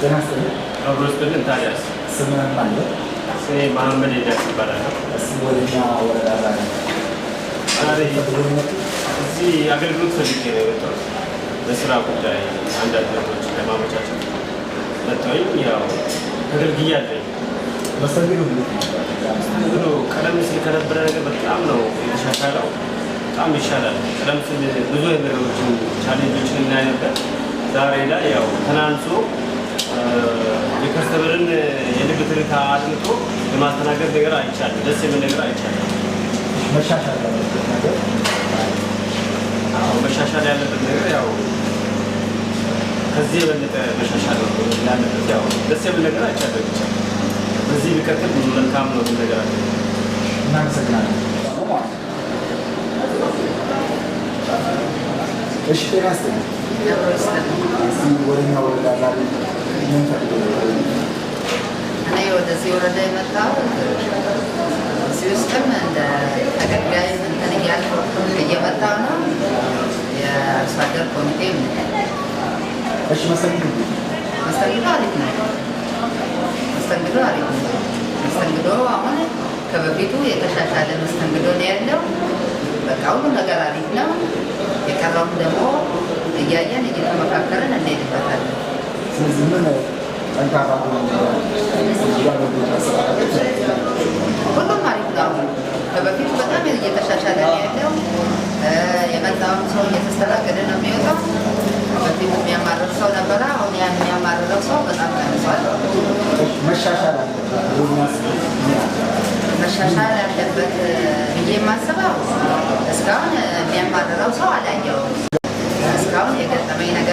ጤና ይስጥልኝ። አብሮ ይስጥልን። ታዲያስ። ስምህን ማን ነው? ስሜ መሐመድ ኤልያስ ይባላል። እስኪ ወደኛ ወረዳ ዛሬ ዛሬ ፈልገው ነው የመጡት? እዚህ አገልግሎት ፈልጌ ነው የመጣሁት። በስራ ጉዳይ አንዳንድ ነገሮችን ለማመቻቸት መጣሁኝ። ያው ተገልግያለሁ። መስተንግዶ እንዴት ነበር? ብሎ ቀደም ሲል ከነበረ ነገር በጣም ነው የተሻሻለው። በጣም ይሻላል። ቀደም ሲል ብዙ አይነት ነገሮችን፣ challenge ኦችን እናይ ነበር። ዛሬ ላይ ያው ተናንሶ የ customer ን የልብ ትርታ አድምጦ የማስተናገድ ነገር አይቻልም። ደስ የሚል ነገር አይቻልም። መሻሻል ያለበት ነገር? አዎ፣ መሻሻል ያለበት ነገር ያው ከዚህ የበለጠ መሻሻል ነው ያለበት። ያው ደስ የሚል ነገር አይቻልም። ብቻ በዚህ ቢቀጥል መልካም ነው የሚል ነገር አለ። እናመሰግናለን። እሺ፣ ጤና ይስጥልኝ። እዚህ ወደኛ ወረዳ ዛሬ ምን ፈልገው ነው የመጡት? እኔ ወደዚህ ወረዳ የመጣሁት እዚህ ውስጥም እንደ ተገልጋይ እንትን እያልኩ እየመጣሁ ነው። የአርሶ አደር ኮሚቴ ነኝ። እሺ፣ መስተንግዶ እንዴት ነው? መስተንግዶ አሪፍ ነው። መስተንግዶ አሪፍ ነው። መስተንግዶ አሁን ከበፊቱ የተሻሻለ መስተንግዶ ነው ያለው። በቃ ሁሉ ነገር አሪፍ ነው። የቀረውን ደግሞ እያየን እየተመካከርን እንሄድበታለን። ስለዚህ ምን ጠንካራ ጎን አገልግሎት አሰጣጥ? ሁሉም አሪፍ ነው። አሁን ከበፊቱ በጣም እየተሻሻለ ነው ያለው። የመጣውን ሰው እየተስተናገደ ነው የሚወጣው። በፊት የሚያማርር ሰው ነበረ። አሁን ያን የሚያማርረው ሰው በጣም ቀንሷል። መሻሻል አለበት ብሎ የሚያስቡት ምን አለ? መሻሻል አለበት ብዬ የማስበው እስካሁን የሚያማርረው ሰው አላየውም። እስካሁን የገጠመኝ ነገር